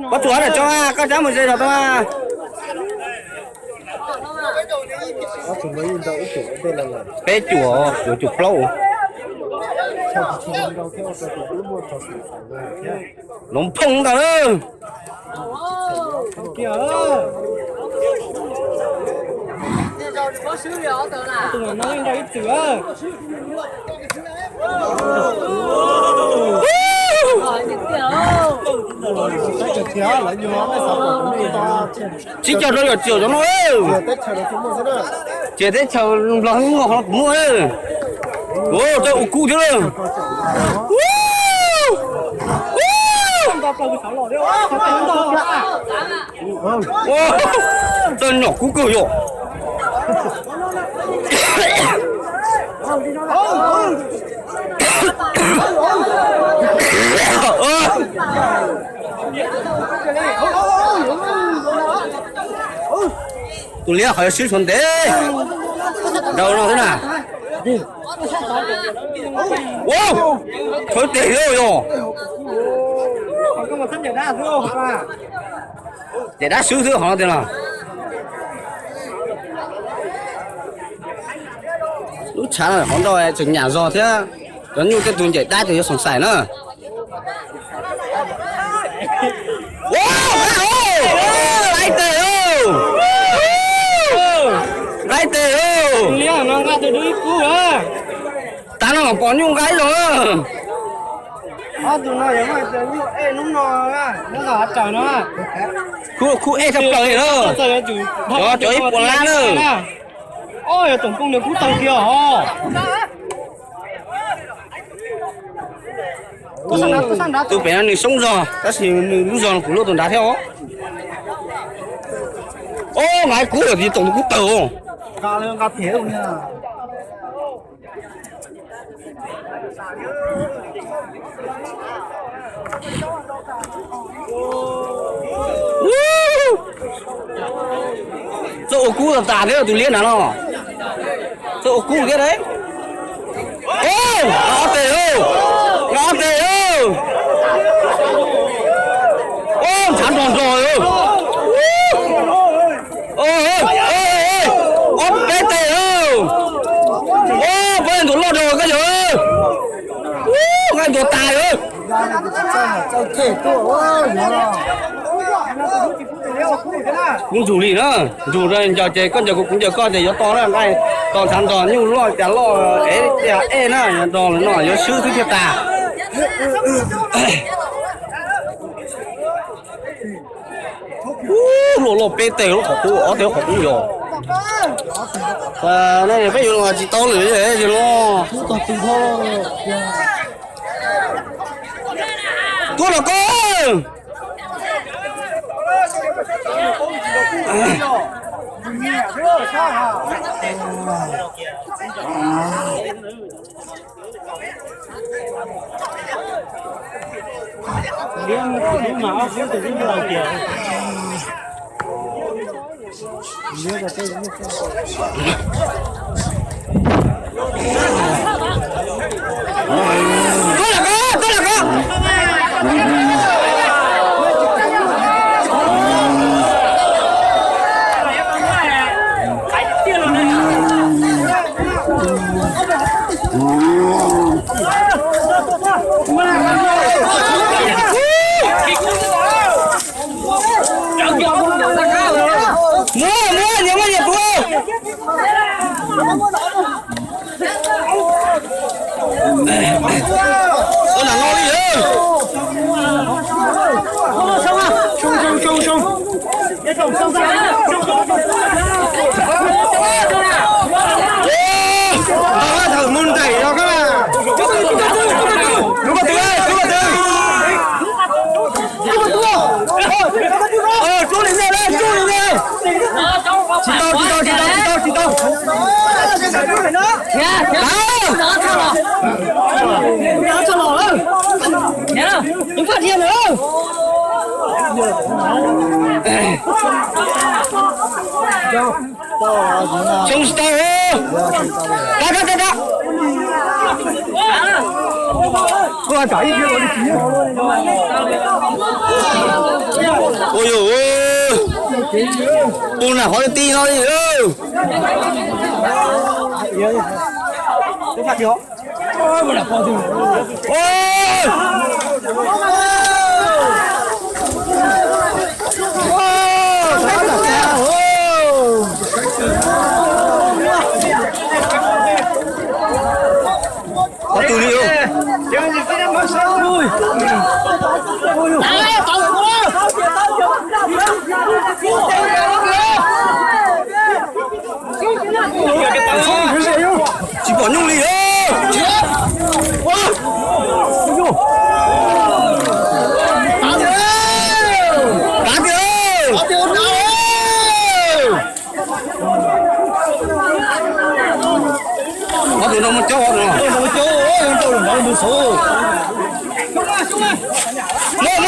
Koj tsuas hab dam tso, koj cab mus ze zog tau. Peb cuam, cuam plaub. Lov phooj ntag. Tsib caug rau yom, txiaum cov no. Ces teb chaws Nplog muaj qhov no kuv muaj. Txawj ua kub thiab lawm. Txawj nyom kub kawg yom. Tus liab qhov yuav swb tshuav ntev rau no xwb na. Ua, khawb tes yog. Ces dab swb xwb qhov no tiag los. Lub tshav no qhov nrau tseem nyam zog thiab. Cov nyuj tej tug ncaim dab ces yuav xoom xaim na. Nqaij tes, nqaij tes. Tav no los pom nyuj nqaij los. Khub, khub ej tshaj plaws li na. Cov, cov ib puas lab na. Tus pem no nws soob zog tab sis nws lub zog kuv luaj tus nrad thiab os. Ob, nqaij kub, tis toom tus kub tawg. Txawj ua kub tas tas thiab tus liab nrad no. Txawj ua kub thiab. Nqa ob tes, nqa ob tes. Ntshav nrog nrog. Ob peb tes. Peb ntuas loj rau koj yawg. Nqa ntuas tas. Kuv ntsug li na, ntsug nco ces koj nco kuv, kuv nco koj ces yuav to na, nqaij to ntshav nrog nyuj loj cas loj, ev cas ej na, yuav nrog lawm no yuav swb xwb thiaj tas. Loj loj peb tes lub qhov qub, ob tes lub qhov qub yog. Nej peb yuav los tsis tau lawm los. Tuaj los koj. Muab, muab, nyias muab nyias tus. Ua nam no li. Tau thawm mus nraim los koj. Rub koj twg, rub koj twg. Rub li nej, rub li nej. Tsis tau, tsis tau, tsis tau, tsis tau, tsis tau. Xyoo tsis tau. Rov, rov, rov, rov. Ua yuav, ua, tus nag qhov ti no li. Qhov twg li? Tsis pom nyuj li. Kav tiag. Ob tug no muaj caub, ob tug no. Muab